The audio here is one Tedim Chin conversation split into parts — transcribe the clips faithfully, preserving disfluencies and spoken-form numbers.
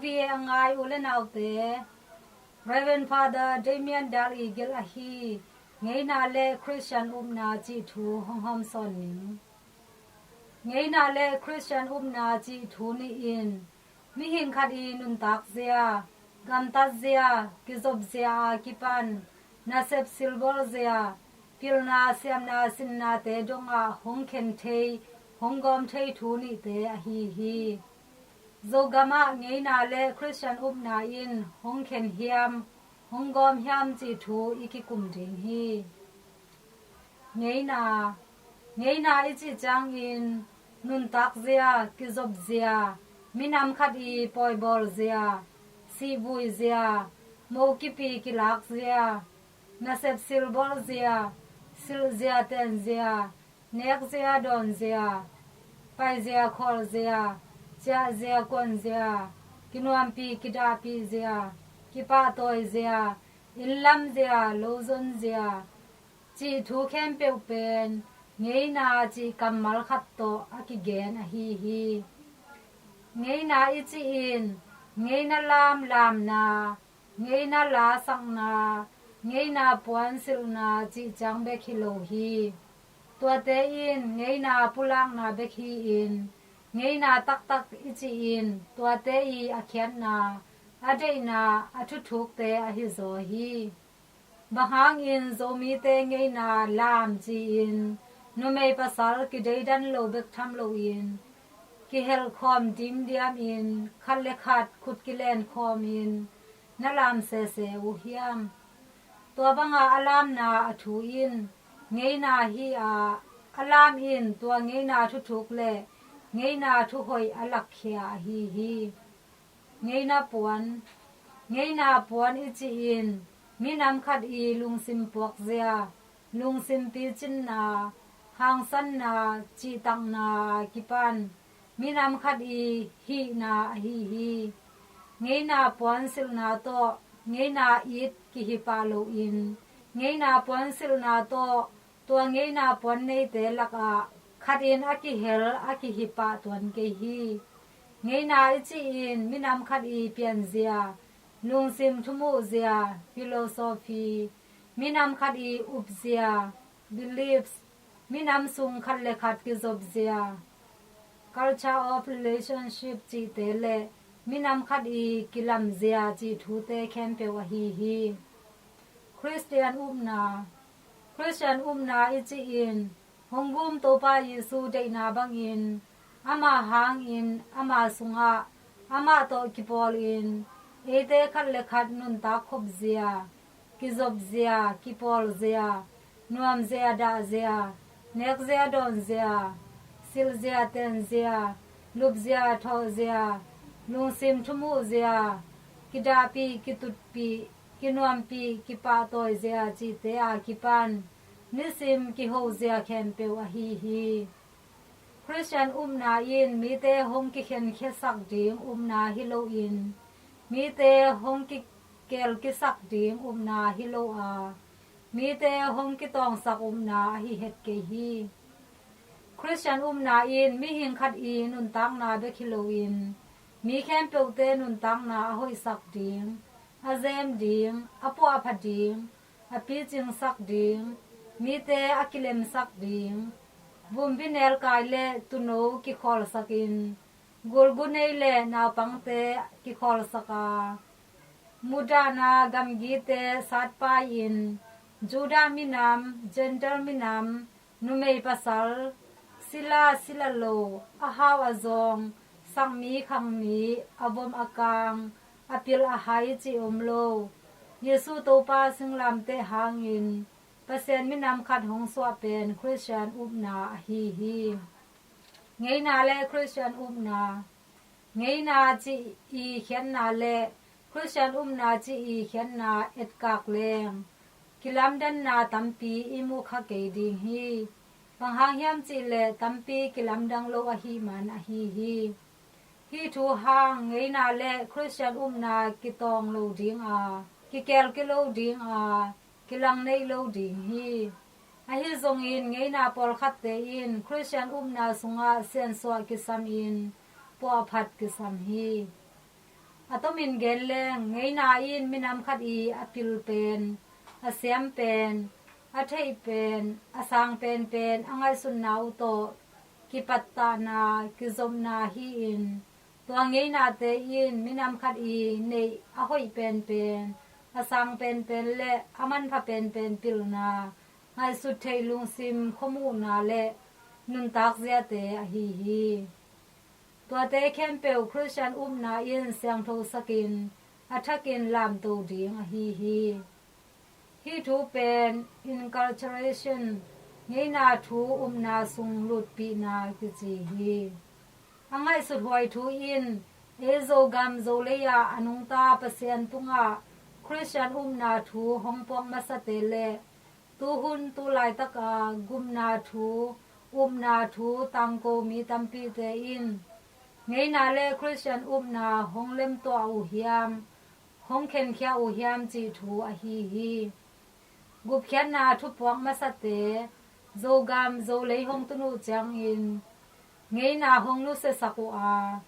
Vive a ngai u le naute, Reverend Father Damian Dal i gelh ahi Ngeina le Khristian upna cih thu hong hawmsawn ning. Ngeina le Khristian upna cih thu nih in mihing khat i nuntak zia, gamtat zia, kizop zia a kipan nasep silbawl zia, pilna siamna sinnate dongah hong khen thei, hong gawm thei thu nihte ahi hi. Zogam ah ngeina le Khristian upna in hong khen hiam, hong gawm hiam cih thu i kikum ding hi. Ngeina. Ngeina i cih ciangin nuntak zia, kizop zia, minam khat i pawibawl zia, sihvui zia, mo kipi kilak zia, nasep silbawl zia, silh zia ten zia, nek zia dawn zia, pai zia khawl zia, ciah zia kuan zia, kinuampi kidahpih zia, kipahtawi zia, innlam zia, lozon zia cih thu khempeuh pen ngeina cih kammal khat tawh a kigen ahi hi. Ngeina i cih in ngeina lam lamna, ngeina la sakna, ngeina puan silhna cih ciang bek hi lo hi. Tuate in ngeina pulakna bek hi-in, ngeina taktak i cih in tuate i a khiatna, a deihna, a thuthukte ahi zaw hi. Bang hangin Zomite ngeina lam ci-in numei pasal kideidan lo bek tham loin, kihelh khawm dimdiamin khat le khat khut kilen khawmin na lam sese uh hiam? Tua banga a lamna a thu in ngeina hi a, a lam in tua ngeina thuthuk le ngeina thuhoih a lakkhia ahi hi. Ngeina puan. Ngeina puan i cih in minam khat i lungsim puakzia, lungsim picinna, hangsanna, cihtakna kipan minam khat i hihna ahi hi. Ngeina puan silhna tawh ngeina it kihi pah loin, ngeina puan silhna tawh tua ngeina puan neite lakah khat in a kihel a kihi pah tuan kei hi. Ngeina i cih in minam khat i pianzia, lungsim thumuhzia, philosophy, minam khat i upzia, beliefs, minam sung khat le khat kizopzia, culture of relationship cihte le minam khat i kilamzia cih thute khempeuh ahi hi. Khristian upna. Khristian upna i cih in hong gum Topa Jesu deihna bangin ama hangin ama sungah amah tawh kipawlin eite khat le khat nuntak khopzia, kizopzia, kipawlzia, nuamzia dahzia, nekzia dawnzia, silhzia tenzia, lupzia thawhzia, lungsim thumuhzia, kidahpih kitutpih, kinuampih kipahtawizia cihte a kipan nisim kihozia khempeuh ahi hi. Khristian upna in mite hong kikhenkhiasak ding upna hi loin, mite hong kikelkisak ding upna hi lo a, mite hong kitawngsak upna ahi het kei hi. Khristian upna in mihing khat i nuntakna bek hi loin, mi khempeuhte nuntakna a hoihsak ding, a zem ding, a puahpha ding, a picingsak ding, mite a kilemsak ding, vumbi nelkai le tuuno kikhawlsakin, gulgu nei le naupangte kikhawlsak a, mudahna gamgite satpai-in, Judah minam, Gentile minam, numei pasal, sila sila lo, a hau a zawng, sakmi khangmi, a vom a kang, a pil a hai cih om lo, Jesu Topa singlamteh hangin Pasian minam khat hong suah pen Khristian upna ahi hi. Ngeina le Khristian upna. Ngeina cih i khiatna le Khristian upna cih i khiatna etkak leng kilamdanna tampi i muh kha kei ding hi. Bang hang hiam cihleh tampi kilamdang lo ahih man ahi hi. Hih thu hang ngeina le Khristian upna kitawng lo ding a, kikelki lo ding a, kilang neih lo ding hi. Ahi zongin ngeina pawlkhatte in Khristian upna sungah siansuah kisamin puahphat kisam hi. A tomin gen leng, ngeina in minam khat i a pil pen, a siam pen, a theih pen, a sang penpen a ngaihsutna uh tawh kipattahna, kizopna hi-in, tua ngeinate in minam khat i neih a hoih penpen, a sang penpen le a manpha penpen pilna, ngaihsut theih lungsim khuamuhna le nuntak ziate ahi hi. Tuate khempeuh Khristian upna in siangthosakin a thakin lamto ding ahi hi. Hih thu pen inculturation, ngeina thu upna sung lutpihna kici hi. A ngaihsut huai thu in ei Zogam Zolei ah a nungta Pasian tungah Khristian upna thu hong puak masate le tuhun tulaitaka gupna thu, upna thu tangko mi tampite in ngeina le Khristian upna hong lemtuah uh hiam, hong khenkhia uh hiam cih thu ahi hi. Gupkhiatna thupuak masate Zogam Zolei hong tun uh ciangin ngeina hong nusiasak uh a,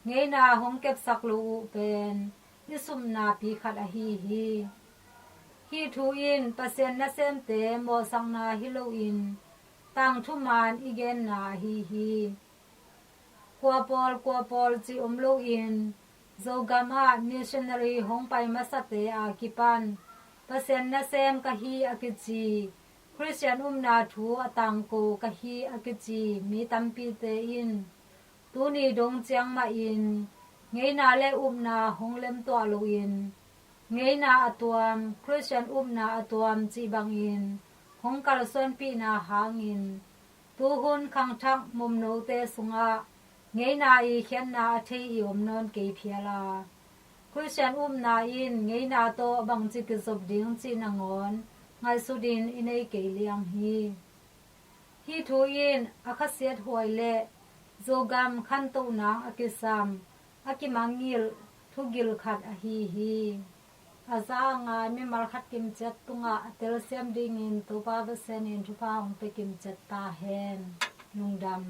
ngeina hong kepsak lo uh pen i supnapi khat ahi hi. Hih thu in Pasian nasemte mawhsakna hi loin tangthu man i genna ahi hi. Kua pawl kua pawl cih om loin Zogam ah missionary hong pai masate a kipan Pasian nasem ka hi a kici, Khristian upna thu a tangko ka hi a kici mi tampite in tuni dong ciang mahin ngeina le upna hong lemtuah loin ngeina a tuam, Khristian upna a tuam cih bangin hong kalsuanpihna hangin tuhun khangthak mumnote sungah ngeina i khiatna a thei i om nawn kei phial a, Khristian upna in ngeina tawh bangci kizop ding cih nangawn ngaihsutin i nei kei liang hi. Hih thu in a khasiat huai le Zogam khantoh nang a kisam a kimangngilh thugil khat ahi hi. A za a ngai mimal khat kimciat tungah a telsiam dingin Topa Pasian in thupha hong pia kimciat ta hen. Lungdam.